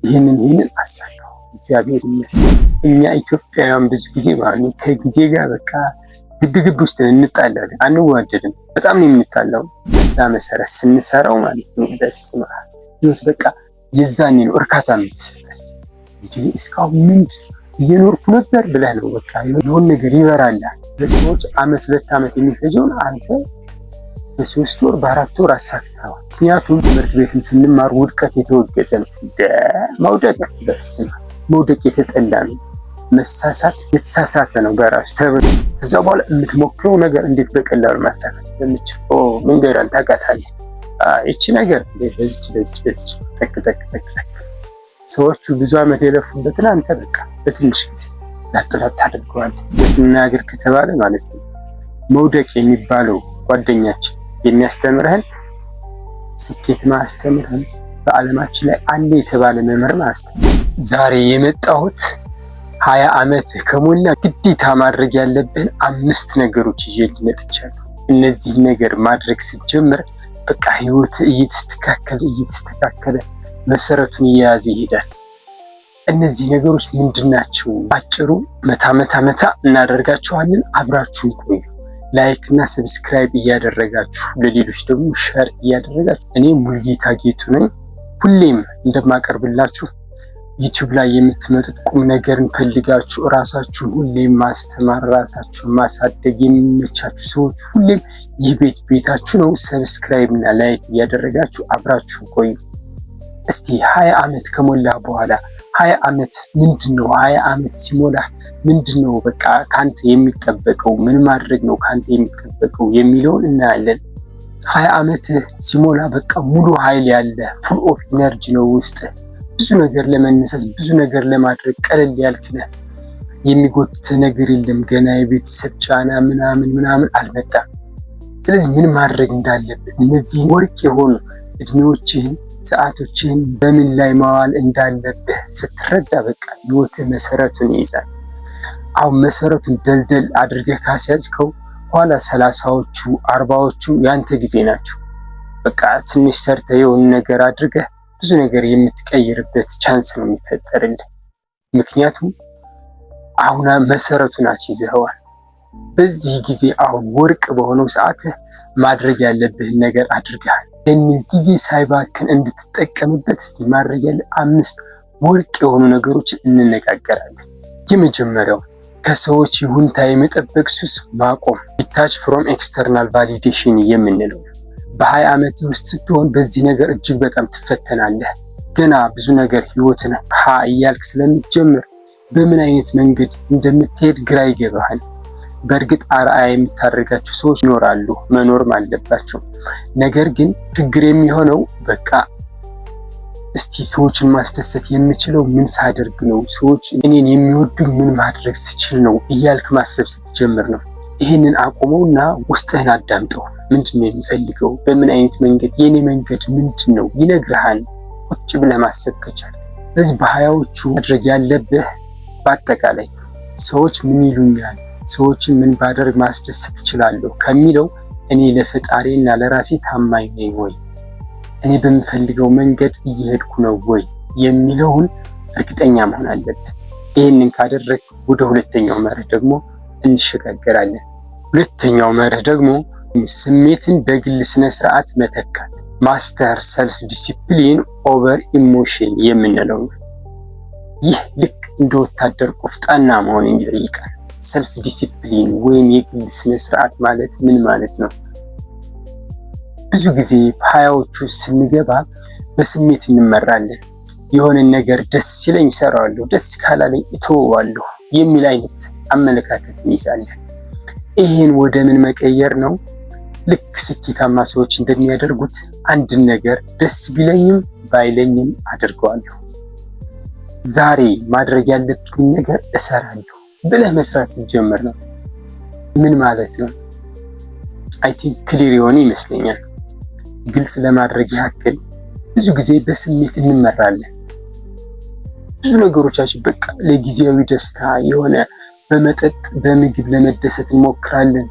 ይህንን አሳካው፣ እግዚአብሔር ይመስገን። እኛ ኢትዮጵያውያን ብዙ ጊዜ ማለት ነው ከጊዜ ጋር በቃ ግብግብ ውስጥ እንጣላለን፣ አንዋደድም። በጣም ነው የምንጣላው። በዛ መሰረት ስንሰራው ማለት ነው በስመ አብ ህይወት በቃ የዛኔ ነው እርካታ የምትሰጠን። እንዲህ እስካሁን ምንድን እየኖርኩ ነበር ብለህ ነው በቃ የሆነ ነገር ይበራልሃል። ለሰዎች አመት 2 አመት የሚፈጀውን አንተ በ3 ወር በ4 ወር አሳክተዋል። ምክንያቱም ትምህርት ቤትም ስንማር ውድቀት የተወገዘ ነው። መውደቅ በስመ አብ መውደቅ የተጠላ ነው። መሳሳት የተሳሳተ ነው በራሱ ተብሎ ከዛ በኋላ የምትሞክረው ነገር እንዴት በቀላሉ ማሳካት እንደምችል መንገዷን ታውቃታለህ። ይቺ ነገር በዚች በዚች በዚች ጠቅ ጠቅ ጠቅ ጠቅ፣ ሰዎቹ ብዙ ዓመት የለፉበትን አንተ በቃ በትንሽ ጊዜ ላጥላጥ ታደርገዋለህ። ስናገር ከተባለ ማለት ነው መውደቅ የሚባለው ጓደኛችን የሚያስተምርህን ስኬት ማያስተምርህን በዓለማችን ላይ አለ የተባለ መምህር ማያስተምር። ዛሬ የመጣሁት 20 ዓመት ከሞላ ግዴታ ማድረግ ያለብህን አምስት ነገሮች ይዤ መጥቻለሁ። እነዚህ ነገር ማድረግ ስትጀምር በቃ ህይወት እየተስተካከለ እየተስተካከለ መሰረቱን እየያዘ ይሄዳል። እነዚህ ነገሮች ምንድን ናቸው? አጭሩ መታ መታ መታ እናደርጋችኋለን። አብራችሁን ቆዩ። Like እና subscribe እያደረጋችሁ ለሌሎች ደግሞ share እያደረጋችሁ፣ እኔ ሙሉጌታ ጌቱ ነኝ። ሁሌም እንደማቀርብላችሁ YouTube ላይ የምትመጡት ቁም ነገርን ፈልጋችሁ ራሳችሁን ሁሌም ማስተማር፣ ራሳችሁን ማሳደግ የሚመቻችሁ ሰዎች ሁሌም ይህ ቤት ቤታችሁ ነው። Subscribe እና like እያደረጋችሁ አብራችሁ ቆዩ። እስቲ 20 ዓመት ከሞላ በኋላ 20 ዓመት ምንድን ነው? 20 ዓመት ሲሞላ ምንድን ነው በቃ ከአንተ የሚጠበቀው፣ ምን ማድረግ ነው ከአንተ የሚጠበቀው የሚለውን እናያለን። 20 ዓመት ሲሞላ በቃ ሙሉ ኃይል ያለ፣ full of energy ነው ውስጥ፣ ብዙ ነገር ለመነሳት፣ ብዙ ነገር ለማድረግ ቀለል ያልክ ነህ። የሚጎትት ነገር የለም። ገና የቤተሰብ ጫና ምናምን ምናምን አልመጣም። ስለዚህ ምን ማድረግ እንዳለብህ፣ እነዚህ ወርቅ የሆኑ እድሜዎችህን ሰዓቶችህን በምን ላይ ማዋል እንዳለብህ ስትረዳ በቃ ህይወትህ መሰረቱን ይይዛል። አሁን መሰረቱን ደልደል አድርገህ ካስያዝከው ኋላ 30ዎቹ 40ዎቹ ያንተ ጊዜ ናቸው። በቃ ትንሽ ሰርተህ የሆነ ነገር አድርገህ ብዙ ነገር የምትቀይርበት chance ነው የሚፈጠርልህ። ምክንያቱም አሁን መሰረቱን አስይዘኸዋል። በዚህ ጊዜ አሁን ወርቅ በሆነው ሰዓትህ ማድረግ ያለብህን ነገር አድርገሃል። ይህንን ጊዜ ሳይባክን እንድትጠቀምበት እስቲ ማድረግ ያለ አምስት ወርቅ የሆኑ ነገሮችን እንነጋገራለን። የመጀመሪያው ከሰዎች ይሁንታ የመጠበቅ ሱስ ማቆም፣ detach from external validation የምንለው። በ20 ዓመት ውስጥ ስትሆን በዚህ ነገር እጅግ በጣም ትፈተናለህ። ገና ብዙ ነገር ህይወትን ሀ እያልክ ስለምትጀምር በምን አይነት መንገድ እንደምትሄድ ግራ ይገባሃል። በእርግጥ አርአያ የምታደርጋቸው ሰዎች ይኖራሉ፣ መኖርም አለባቸው። ነገር ግን ችግር የሚሆነው በቃ እስቲ ሰዎችን ማስደሰት የምችለው ምን ሳደርግ ነው፣ ሰዎች እኔን የሚወዱ ምን ማድረግ ስችል ነው እያልክ ማሰብ ስትጀምር ነው። ይህንን አቁመውና ውስጥህን አዳምጠው። ምንድን ነው የሚፈልገው? በምን አይነት መንገድ፣ የኔ መንገድ ምንድን ነው ይነግርሃል፣ ቁጭ ብለህ ማሰብ ከቻልክ። ስለዚህ በ20ዎቹ ማድረግ ያለብህ በአጠቃላይ ሰዎች ምን ይሉኛል፣ ሰዎችን ምን ባደርግ ማስደሰት እችላለሁ ከሚለው እኔ ለፈጣሪ እና ለራሴ ታማኝ ነኝ ወይ፣ እኔ በምፈልገው መንገድ እየሄድኩ ነው ወይ የሚለውን እርግጠኛ መሆን አለብህ። ይህንን ካደረግ ወደ ሁለተኛው መርህ ደግሞ እንሸጋገራለን። ሁለተኛው መርህ ደግሞ ስሜትን በግል ስነ ስርዓት መተካት፣ master self discipline over emotion የምንለው ነው። ይህ ልክ እንደ ወታደር ቆፍጣና መሆንን ይጠይቃል። Self discipline ወይም የግል ስነ ስርዓት ማለት ምን ማለት ነው? ብዙ ጊዜ በ20ዎቹ ስንገባ በስሜት እንመራለን። የሆነን ነገር ደስ ሲለኝ እሰራዋለሁ፣ ደስ ካላለኝ እተወዋለሁ የሚል አይነት አመለካከት እንይዛለን። ይህን ወደ ምን መቀየር ነው? ልክ ስኬታማ ሰዎች እንደሚያደርጉት አንድን ነገር ደስ ቢለኝም ባይለኝም አደርገዋለሁ፣ ዛሬ ማድረግ ያለብኝ ነገር እሰራለሁ ብለህ መስራት ስትጀምር ነው። ምን ማለት ነው? I think clear የሆነ ይመስለኛል። ግልጽ ለማድረግ ያክል ብዙ ጊዜ በስሜት እንመራለን። ብዙ ነገሮቻችን በቃ ለጊዜያዊ ደስታ የሆነ በመጠጥ በምግብ ለመደሰት እንሞክራለን።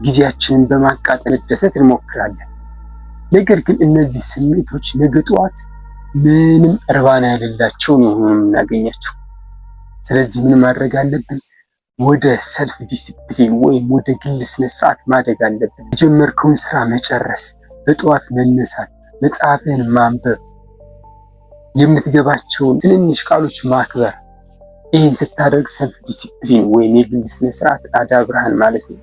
ጊዜያችንን በማቃጠል መደሰት እንሞክራለን። ነገር ግን እነዚህ ስሜቶች ነገ ጠዋት ምንም እርባና የሌላቸው ነው የምናገኛቸው። ስለዚህ ምን ማድረግ አለብን? ወደ self discipline ወይም ወደ ግል ስነስርዓት ማደግ አለብን። የጀመርከውን ስራ መጨረስ፣ በጠዋት መነሳት፣ መጽሐፍህን ማንበብ፣ የምትገባቸውን ትንንሽ ቃሎች ማክበር። ይህን ስታደርግ self discipline ወይም የግል ስነስርዓት አዳብረሃል ማለት ነው።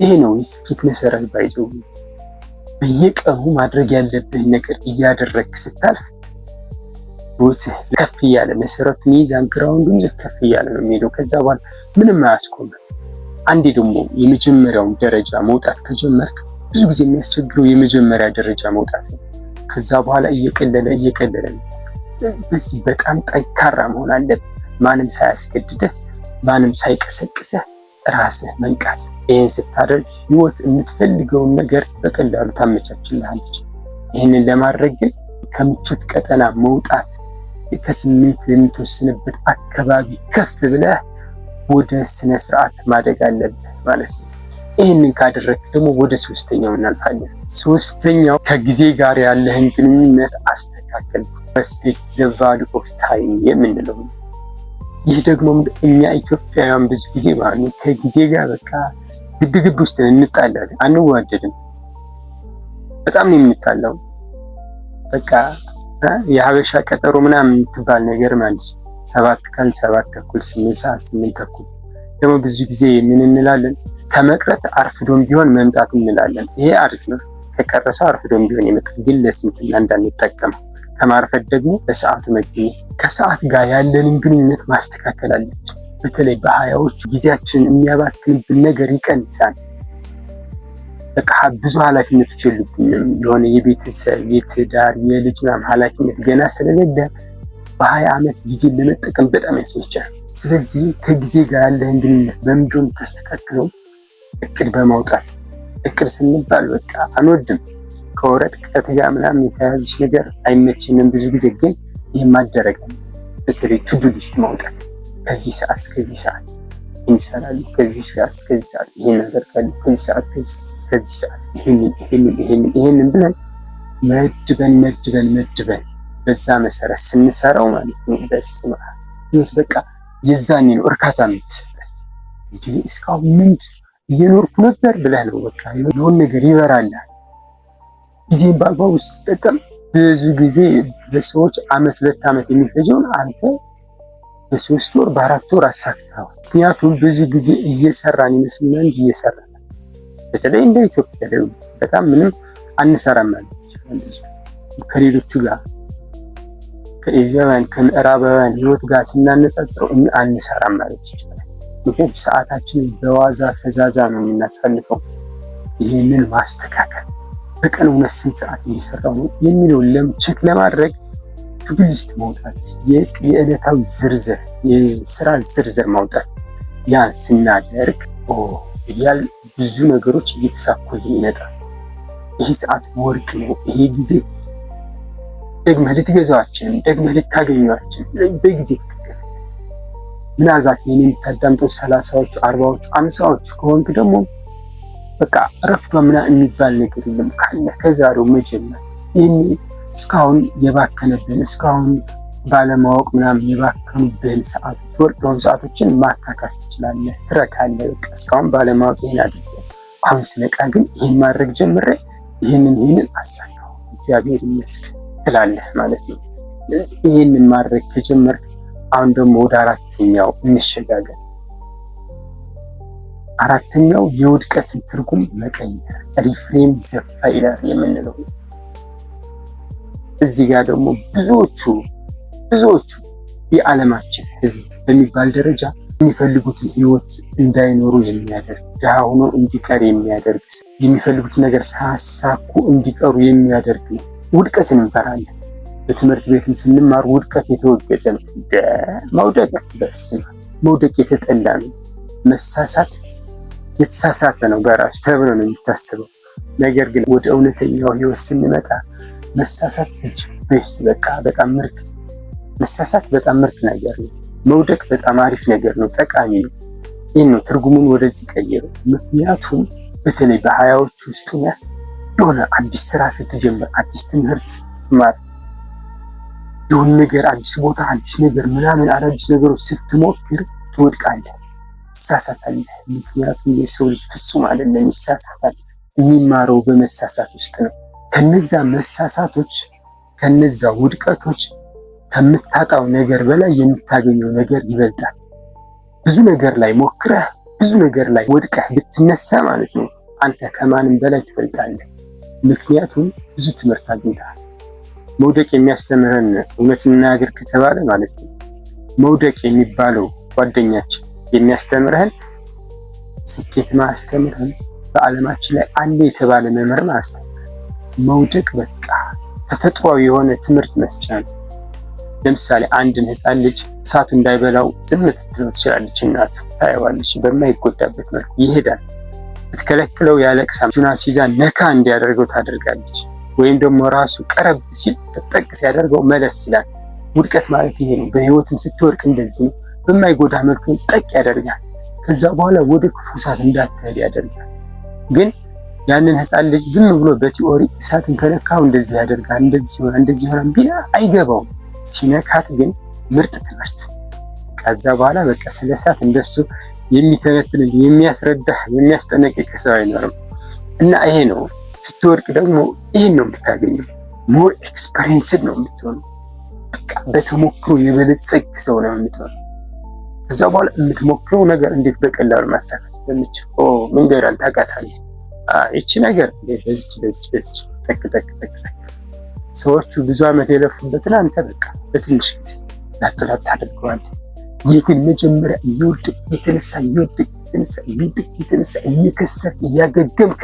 ይሄ ነው የስኬት መሰረት። By the way፣ በየቀኑ ማድረግ ያለብህን ነገር እያደረግክ ስታልፍ ህይወትህ ከፍ እያለ፣ መሰረቱን ይዛን ground ኡን ይዘህ ከፍ እያለ ነው የሚሄደው። ከዛ በኋላ ምንም አያስቆምም። አንዴ ደግሞ የመጀመሪያውን ደረጃ መውጣት ከጀመርክ፣ ብዙ ጊዜ የሚያስቸግረው የመጀመሪያ ደረጃ መውጣት ነው። ከዛ በኋላ እየቀለለ እየቀለለ ነው። በዚህ በጣም ጠንካራ መሆን አለብህ። ማንም ሳያስገድድህ፣ ማንም ሳይቀሰቅስህ ራስህ መንቃት። ይህን ስታደርግ ህይወት የምትፈልገውን ነገር በቀላሉ ታመቻችልሃለች። ይህንን ለማድረግ ግን ከምቾት ቀጠና መውጣት፣ ከስሜት የምትወስንበት አካባቢ ከፍ ብለህ ወደ ስነ ስርዓት ማደግ አለብህ ማለት ነው። ይህንን ካደረግክ ደግሞ ወደ ሶስተኛው እናልፋለን። ሶስተኛው ከጊዜ ጋር ያለህን ግንኙነት አስተካከል። Respect the value of time የምንለው ነው። ይህ ደግሞ እኛ ኢትዮጵያውያን ብዙ ጊዜ ማለት ነው ከጊዜ ጋር በቃ ግብግብ ውስጥ እንጣላለን፣ አንዋደድም። በጣም ነው የምንጣላው። በቃ የሀበሻ ቀጠሮ ምናምን የምትባል ነገር ማለት ነው። 7 ካልን 7:30፣ 8 ሰዓት 8:30። ደግሞ ብዙ ጊዜ ምን እንላለን? ከመቅረት አርፍዶም ቢሆን መምጣት እንላለን። ይሄ አሪፍ ነው። ከቀረ ሰው አርፍዶም ቢሆን የመጣ ግን ለስንፍና እንዳንጠቀመው። ከማርፈድ ደግሞ በሰዓቱ መገኘት። ከሰዓት ጋር ያለንን ግንኙነት ማስተካከል አለብን። በተለይ በ20ዎቹ ጊዜያችንን የሚያባክንብን ነገር ይቀንሳል። በቃ ብዙ ኃላፊነቶች የሉብንም። የሆነ የቤተሰብ፣ የትዳር፣ የልጅ ምናምን ኃላፊነት ገና ስለሌለ በ20 ዓመት ጊዜን ለመጠቀም በጣም ያስመቻል። ስለዚህ ከጊዜ ጋር ያለህን ግንኙነት በምንድን ነው የምታስተካክለው? እቅድ በማውጣት። እቅድ ስንባል በቃ አንወድም። ከወረቀት ጋር ምናምን የተያያዘች ነገር አይመችንም ብዙ ጊዜ፣ ግን ይህ ማደረግ፣ በተለይ to-do list ማውጣት፣ ከዚህ ሰዓት እስከዚህ ሰዓት ይሰራሉ፣ ከዚህ ሰዓት እስከዚህ ሰዓት ይሄን አደርጋለሁ፣ ከዚህ ሰዓት እስከዚህ ሰዓት ይሄንን፣ ይሄንን፣ ይሄንን፣ ይሄንን ብለን መድበን መድበን መድበን በዛ መሰረት ስንሰራው ማለት ነው። በስመ አብ፣ ህይወት በቃ የዛኔ ነው እርካታ የምትሰጠን። እንዲህ እስካሁን ምንድን እየኖርኩ ነበር ብለህ ነው፣ በቃ የሆነ ነገር ይበራልሃል። ጊዜን በአግባቡ ስትጠቀም ብዙ ጊዜ በሰዎች አመት 2 ዓመት የሚፈጀውን አንተ በ3 ወር በ4 ወር አሳክተዋል። ምክንያቱም ብዙ ጊዜ እየሰራን ይመስልናል እንጂ እየሰራን፣ በተለይ እንደ ኢትዮጵያ ደግሞ በጣም ምንም አንሰራም ማለት ይችላል። ብዙ ጊዜ ከሌሎቹ ጋር፣ ከኤዥያውያን ከምዕራባውያን ህይወት ጋር ስናነጻጽረው አንሰራም ማለት ይችላል። ምክንያቱም ሰዓታችንን በዋዛ ፈዛዛ ነው የምናሳልፈው። ይህንን ማስተካከል፣ በቀን እውነት ስንት ሰዓት እየሰራው ነው የሚለውን check ለማድረግ to-do list ማውጣት፣ የዕለታዊ ዝርዝር፣ የስራ ዝርዝር ማውጣት። ያን ስናደርግ እያል ብዙ ነገሮች እየተሳኩልን ይመጣል። ይሄ ሰዓት ወርቅ ነው። ይሄ ጊዜ ደግመህ ልትገዛው አትችልም፣ ደግመህ ልታገኘው አትችልም። በጊዜ ትጠቀምበት። ምናልባት ይህን የምታዳምጠው 30ዎቹ፣ 40ዎቹ፣ 50ዎቹ ከሆንክ ደግሞ በቃ ረፍዷ ምናምን የሚባል ነገር የለም። ካለ ከዛሬው መጀመር፣ ይህን እስካሁን የባከነብን፣ እስካሁን ባለማወቅ ምናምን የባከኑብህን ሰዓቶች፣ ወርቅ የሆኑ ሰዓቶችን ማካካስ ትችላለህ። ትረካለህ። በቃ እስካሁን ባለማወቅ ይህን አድርጌ አሁን ስነቃ ግን ይህን ማድረግ ጀምሬ ይህንን ይህንን አሳካሁ፣ እግዚአብሔር ይመስገን ትላለህ ማለት ነው። ስለዚህ ይህንን ማድረግ ከጀመርክ አሁን ደግሞ ወደ አራተኛው እንሸጋገር። አራተኛው የውድቀትን ትርጉም መቀየር፣ reframe the failure የምንለው። እዚህ ጋር ደግሞ ብዙዎቹ ብዙዎቹ የዓለማችን ሕዝብ በሚባል ደረጃ የሚፈልጉትን ህይወት እንዳይኖሩ የሚያደርግ፣ ድሃ ሆኖ እንዲቀር የሚያደርግ፣ የሚፈልጉትን ነገር ሳያሳኩ እንዲቀሩ የሚያደርግ ነው። ውድቀትን እንፈራለን። በትምህርት ቤትም ስንማር ውድቀት የተወገዘ ነው። መውደቅ፣ በስመ አብ፣ መውደቅ የተጠላ ነው። መሳሳት የተሳሳተ ነው በራሱ ተብሎ ነው የሚታሰበው። ነገር ግን ወደ እውነተኛው ህይወት ስንመጣ መሳሳት best፣ በቃ በጣም ምርጥ፣ መሳሳት በጣም ምርጥ ነገር ነው። መውደቅ በጣም አሪፍ ነገር ነው፣ ጠቃሚ ነው። ይህን ነው ትርጉሙን ወደዚህ ቀይረው። ምክንያቱም በተለይ በ20ዎቹ ውስጥ የሆነ አዲስ ስራ ስትጀምር፣ አዲስ ትምህርት ስትማር፣ የሆነ ነገር፣ አዲስ ቦታ፣ አዲስ ነገር ምናምን፣ አዳዲስ ነገሮች ስትሞክር ትወድቃለህ፣ ትሳሳታለህ። ምክንያቱም የሰው ልጅ ፍጹም አይደለም፣ ይሳሳታል። የሚማረው በመሳሳት ውስጥ ነው። ከነዛ መሳሳቶች፣ ከነዛ ውድቀቶች ከምታጣው ነገር በላይ የምታገኘው ነገር ይበልጣል። ብዙ ነገር ላይ ሞክረህ፣ ብዙ ነገር ላይ ወድቀህ ብትነሳ ማለት ነው፣ አንተ ከማንም በላይ ትበልጣለህ። ምክንያቱም ብዙ ትምህርት አግኝተሃል። መውደቅ የሚያስተምረን፣ እውነት እንናገር ከተባለ ማለት ነው፣ መውደቅ የሚባለው ጓደኛችን የሚያስተምርህን ስኬት ማያስተምርህን፣ በዓለማችን ላይ አለ የተባለ መምህር ማያስተምርህን። መውደቅ በቃ ተፈጥሯዊ የሆነ ትምህርት መስጫ ነው። ለምሳሌ አንድን ህፃን ልጅ እሳቱ እንዳይበላው ዝም ልትለው ትችላለች እናቱ። ታየዋለች፣ በማይጎዳበት መልኩ ይሄዳል። ብትከለክለው ያለቅሳል። እጁን አስይዛ ነካ እንዲያደርገው ታደርጋለች። ወይም ደግሞ ራሱ ቀረብ ሲል ጠቅ ሲያደርገው መለስ ይላል። ውድቀት ማለት ይሄ ነው። በህይወትም ስትወድቅ እንደዚህ ነው። በማይጎዳ መልኩ ጠቅ ያደርጋል። ከዛ በኋላ ወደ ክፉ እሳት እንዳትሄድ ያደርጋል። ግን ያንን ህፃን ልጅ ዝም ብሎ በ theory እሳትን ከነካው እንደዚህ ያደርጋል፣ እንደዚህ ይሆናል፣ እንደዚህ ይሆናል ቢላ አይገባውም። ሲነካት ግን ምርጥ ትምህርት። ከዛ በኋላ በቃ ስለ እሳት እንደሱ የሚተነትን፣ የሚያስረዳህ፣ የሚያስጠነቅቅ ሰው አይኖርም። እና ይሄ ነው፣ ስትወድቅ ደግሞ ይሄን ነው የምታገኘው። More experienced ነው የምትሆነው። በቃ በተሞክሮ የበለጸግ ሰው ነው የምትሆነው። ከዛ በኋላ የምትሞክረው ነገር እንዴት በቀላሉ ማሳካት እንደምችል መንገዷን ታውቃታለህ። ይቺ ነገር በዚች በዚች በዚች ጠቅ ጠቅ ጠቅ ጠቅ፣ ሰዎቹ ብዙ ዓመት የለፉበትን አንተ በቃ በትንሽ ጊዜ ላጥ ላጥ ታደርገዋለህ። ይህ ግን መጀመሪያ እየወደቅ የተነሳ፣ እየወደቅ የተነሳ፣ እየወደቅ የተነሳ፣ እየከሰርክ እያገገምክ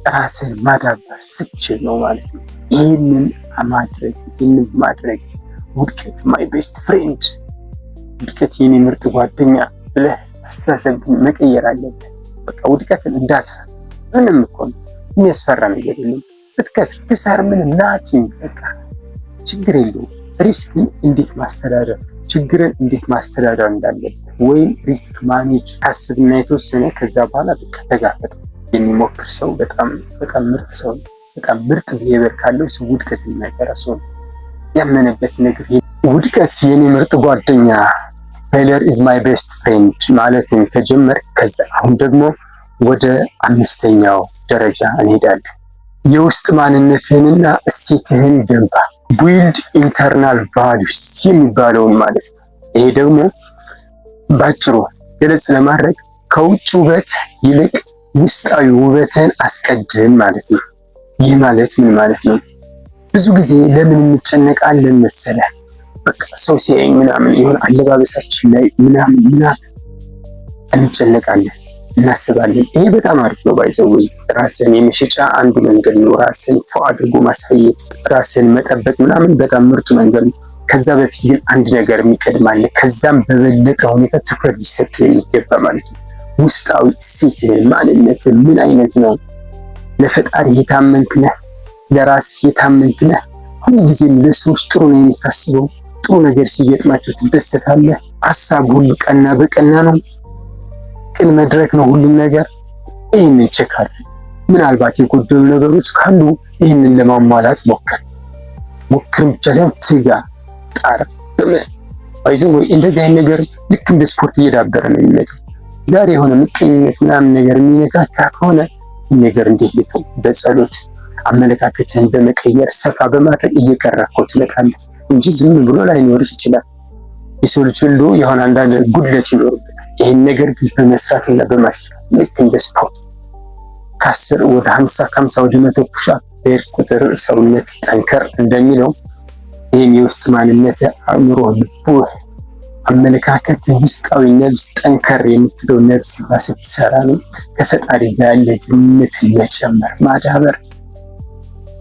ራስን ማዳበር ስትችል ነው ማለት ነው። ይህንን ማድረግ ውድቀት my best friend፣ ውድቀት የኔ ምርጥ ጓደኛ ብለህ አስተሳሰብ መቀየር አለብህ። በቃ ውድቀትን እንዳትፈራ። ምንም እኮ ነው የሚያስፈራ ነገር የለም። ብትከስር ክሳር ምንም nothing፣ በቃ ችግር የለውም። Risk ን እንዴት ማስተዳደር፣ ችግርን እንዴት ማስተዳደር እንዳለብህ ወይም risk manage ታስብና የተወሰነ ከዛ በኋላ በቃ ተጋፈጥ። የሚሞክር ሰው በጣም በጣም ምርጥ ሰው ነው። በጣም ምርጥ behavior ካለው ሰው ውድቀት የማይፈራ ሰው ነው። ያመነበት ነገር፣ ውድቀት የኔ ምርጥ ጓደኛ፣ failure is my best friend ማለትን ከጀመር፣ ከዛ አሁን ደግሞ ወደ አምስተኛው ደረጃ እንሄዳለን። የውስጥ ማንነትህንና እሴትህን ገንባ። Build internal values የሚባለውን ማለት ነው። ይሄ ደግሞ ባጭሩ ገለጽ ለማድረግ ከውጭ ውበት ይልቅ ውስጣዊ ውበትህን አስቀድም ማለት ነው። ይህ ማለት ምን ማለት ነው? ብዙ ጊዜ ለምን እንጨነቃለን መሰለህ? በቃ ሰው ሲያየኝ ምናምን የሆነ አለባበሳችን ላይ ምናምን ምናምን እንጨነቃለን፣ እናስባለን። ይሄ በጣም አሪፍ ነው። By the way ራስን የመሸጫ አንዱ መንገድ ነው። ራስን ፎ አድርጎ ማሳየት፣ ራስን መጠበቅ ምናምን በጣም ምርጡ መንገድ ነው። ከዛ በፊት ግን አንድ ነገር የሚቀድም አለ። ከዛም በበለጠ ሁኔታ ትኩረት ሊሰጥ የሚገባ ማለት ነው። ውስጣዊ እሴትህን፣ ማንነትህ ምን አይነት ነው? ለፈጣሪ የታመንክ ነህ? ለራስህ የታመንክ ነህ? ሁልጊዜም ለሰዎች ጥሩ ነው የምታስበው? ጥሩ ነገር ሲገጥማቸው ትደሰታለህ? ሀሳብ ሁሉ ቀና በቀና ነው? ቅን መድረክ ነው ሁሉም ነገር። ይህንን check አድርግ። ምናልባት የጎደሉ ነገሮች ካሉ ይህንን ለማሟላት ሞክር። ሞክርም ብቻ ሳይሆን ትጋ፣ ጣር። ወይ እንደዚህ አይነት ነገር ልክ እንደ ስፖርት እየዳበረ ነው የሚመጣው። ዛሬ የሆነ ምቀኝነት ምናምን ነገር የሚነካካ ከሆነ ይህ ነገር እንዴት ልተው? በጸሎት አመለካከትህን በመቀየር፣ ሰፋ በማድረግ እየቀረፍከው ትመጣለህ እንጂ ዝም ብሎ ላይኖርህ ይችላል። የሰው ልጅ ሁሉ የሆነ አንዳንድ ጉድለት ይኖርበታል። ይህን ነገር ግን በመስራትና በማስተካከል፣ ልክ እንደ ስፖርት ከ10 ወደ 50፣ ከ50 ወደ 100 push up በሄድክ ቁጥር ሰውነት ጠንከር እንደሚለው፣ ይህም የውስጥ ማንነት፣ አእምሮ፣ ልቡህ፣ አመለካከት፣ ውስጣዊ ነብስ፣ ጠንከር የምትለው ነብስ ጋር ስትሰራ ነው። ከፈጣሪ ጋር ያለ ግንኙነትን መጨመር፣ ማዳበር፣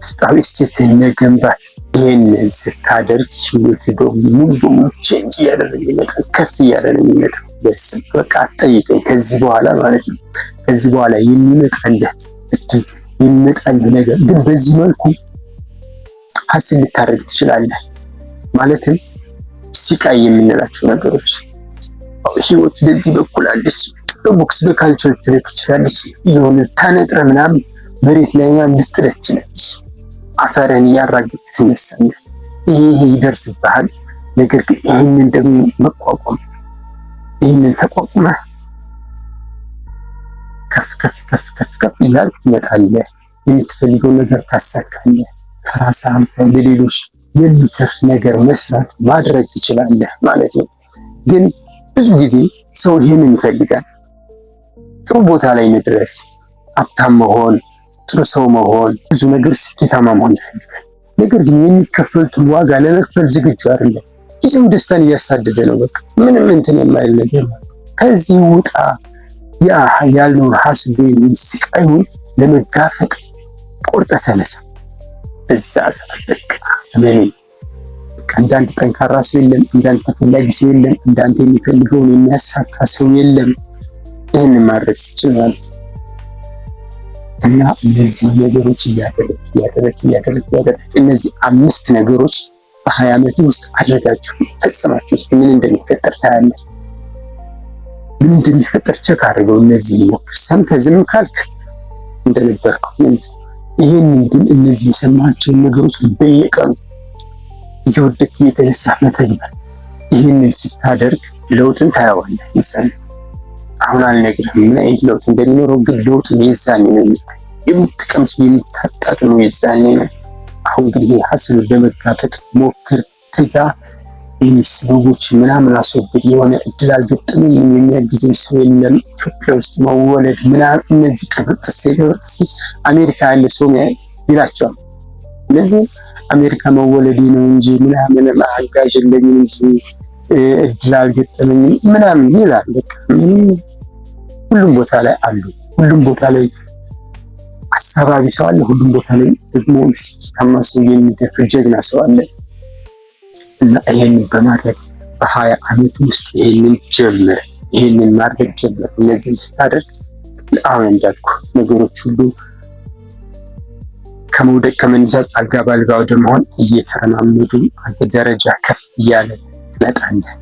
ውስጣዊ እሴትን መገንባት። ይህንን ስታደርግ ህይወት ሙሉ በሙሉ change እያደረገ ይመጣል፣ ከፍ እያለ ነው የሚመጣው። ደስ በቃ አትጠይቀኝ ከዚህ በኋላ ማለት ነው። ከዚህ በኋላ የሚመጣልህ እድል፣ የሚመጣልህ ነገር ግን በዚህ መልኩ hustle ልታደርግ ትችላለህ። ማለትም ሲቃይ የምንላቸው ነገሮች፣ ህይወት በዚህ በኩል አለች፣ በቦክስ በካልቾ ልትልህ ትችላለች። የሆነ ታነጥረ ምናምን መሬት ላይ ምናምን ልትጥልህ ትችላለች። አፈርን እያራገጥክ ትነሳለህ። ይሄ ይደርስብሃል። ነገር ግን ይህንን ደግሞ መቋቋም፣ ይህንን ተቋቁመህ ከፍ ከፍ ከፍ ከፍ ከፍ እያልክ ትመጣለህ። የምትፈልገው ነገር ታሳካለህ። ከራስህ አልፈህ ለሌሎች የሚተርፍ ነገር መስራት ማድረግ ትችላለህ ማለት ነው። ግን ብዙ ጊዜ ሰው ይህንን ይፈልጋል። ጥሩ ቦታ ላይ መድረስ፣ ሀብታም መሆን፣ ጥሩ ሰው መሆን፣ ብዙ ነገር ስኬታማ መሆን ይፈልጋል። ነገር ግን የሚከፈሉትን ዋጋ ለመክፈል ዝግጁ አይደለም። ጊዜው ደስታን እያሳደደ ነው። በቃ ምንም እንትን የማይል ነገር ነው። ከዚህ ውጣ። ያ ያልነውን ሀስብ ስቃዩን ለመጋፈጥ ቆርጠህ ተነሳ። በዛ ሰዓት በቃ እመነኝ፣ እንዳንተ ጠንካራ ሰው የለም፣ እንዳንተ ተፈላጊ ሰው የለም፣ እንዳንተ የሚፈልገውን የሚያሳካ ሰው የለም። ይህንን ማድረግ ሲችል ማለት እና እነዚህ ነገሮች እያደረግ እያደረግ እያደረግ እያደረግ እነዚህ 5 ነገሮች በ20 ዓመት ውስጥ አድርጋችሁ ፈጽማችሁ ውስጥ ምን እንደሚፈጠር ታያለህ። ምን እንደሚፈጠር check አድርገው። እነዚህ ሞክር። ሰምተህ ዝም ካልክ እንደነበርከው። ይህንን ግን እነዚህ የሰማቸውን ነገሮች በየቀኑ እየወደቅ እየተነሳ መተግበር፣ ይህንን ስታደርግ ለውጥን ታየዋለህ። ይዛኔ አሁን አልነግርህም ምን አይነት ለውጥ እንደሚኖረው፣ ግን ለውጡን የዛኔ ነው የሚታይ፣ የምትቀምሰው የምታጣጥመው የዛኔ ነው። አሁን ግን ይሄ ሀስሉን ለመጋፈጥ ሞክር፣ ትጋ። ሰዎች ምናምን አስወግድ። የሆነ እድል አልገጠመኝም፣ የሚያግዘኝ ሰው የለም፣ ኢትዮጵያ ውስጥ መወለድ ምናምን፣ እነዚህ ቅብርጥሴ ቅብርጥሴ አሜሪካ ያለ ሰው ይላቸዋል። እነዚህ አሜሪካ መወለዴ ነው እንጂ ምናምን አጋዥ የለኝም እንጂ እድል አልገጠመኝም ምናምን ይላል። በቃ ሁሉም ቦታ ላይ አሉ። ሁሉም ቦታ ላይ አሳባቢ ሰው አለ። ሁሉም ቦታ ላይ ደግሞ ስኬታማ ሰው፣ የሚደፍር ጀግና ሰው አለ። እና ይሄንን በማድረግ በ20 ዓመት ውስጥ ይሄንን ጀምር፣ ይሄንን ማድረግ ጀምር። እነዚህን ስታደርግ አሁን እንዳልኩ ነገሮች ሁሉ ከመውደቅ ከመነሳት አልጋ በአልጋ ወደ መሆን እየተረማመዱ አንተ ደረጃ ከፍ እያለ ትመጣለህ።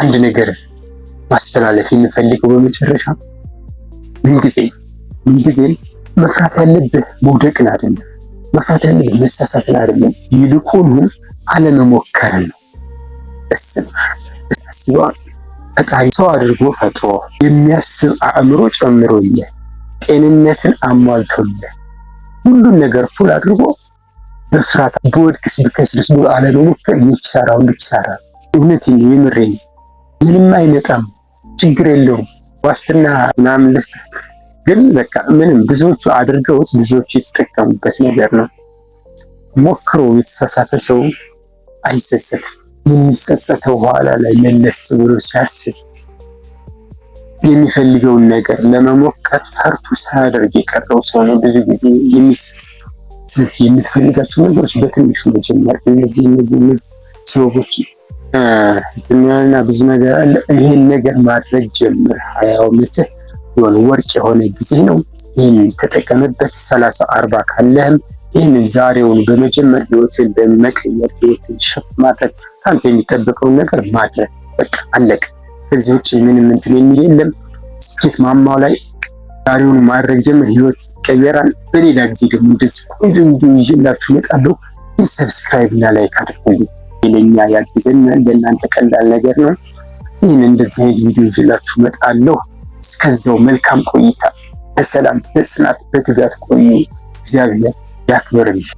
አንድ ነገር ማስተላለፍ የምፈልገው በመጨረሻ፣ ምንጊዜም መፍራት ያለብህ መውደቅን አይደለም፣ መፍራት ያለብህ መሳሳትን አይደለም፣ ይልቁኑ አለመሞከርን ነው። አስበዋል። ፈጣሪ ሰው አድርጎ ፈጥሮ የሚያስብ አእምሮ ጨምሮልህ፣ ጤንነትን አሟልቶልህ፣ ሁሉን ነገር full አድርጎ በፍርሃት ብወድቅስ ብከስርስ ብሎ አለመሞከር የኪሳራ ሁሉ ኪሳራ። እውነቴን ነው፣ የምሬን። ምንም አይመጣም፣ ችግር የለውም፣ ዋስትና ምናምን ልስጥ፣ ግን በቃ ምንም ብዙዎቹ አድርገውት ብዙዎቹ የተጠቀሙበት ነገር ነው። ሞክሮ የተሳሳተ ሰው አይጸጸትም። የሚጸጸተው በኋላ ላይ መለስ ብሎ ሲያስብ የሚፈልገውን ነገር ለመሞከር ፈርቶ ሳያደርግ የቀረው ሰው ነው ብዙ ጊዜ የሚጸጸተው። ስለዚህ የምትፈልጋቸው ነገሮች በትንሹ መጀመር፣ እነዚህ እነዚህ እነዚህ ሰበቦች እና ብዙ ነገር አለ። ይህን ነገር ማድረግ ጀምር። 20 ዓመትህ የሆነ ወርቅ የሆነ ጊዜ ነው። ይህን ተጠቀምበት። 30 40 ካለህም ይህንን ዛሬውን በመጀመር ህይወትን በመቀየር ህይወትን shape ማድረግ፣ ከአንተ የሚጠበቀውን ነገር ማድረግ፣ በቃ አለቀ። ከዚህ ውጭ ምንም እንትን የሚል የለም። ስኬት ማማው ላይ ዛሬውን ማድረግ ጀምር፣ ህይወት ይቀየራል። በሌላ ጊዜ ደግሞ እንደዚህ ቆንጆ ቪዲዮ ይዤላችሁ እመጣለሁ። ግን subscribe እና like አድርጉልኝ። ለኛ ያግዘናል፣ ለእናንተ ቀላል ነገር ነው። ይህን እንደዚህ አይነት ቪዲዮ ይዤላችሁ እመጣለሁ። እስከዛው መልካም ቆይታ፣ በሰላም በጽናት በትጋት ቆዩ። እግዚአብሔር ያክብርልኝ።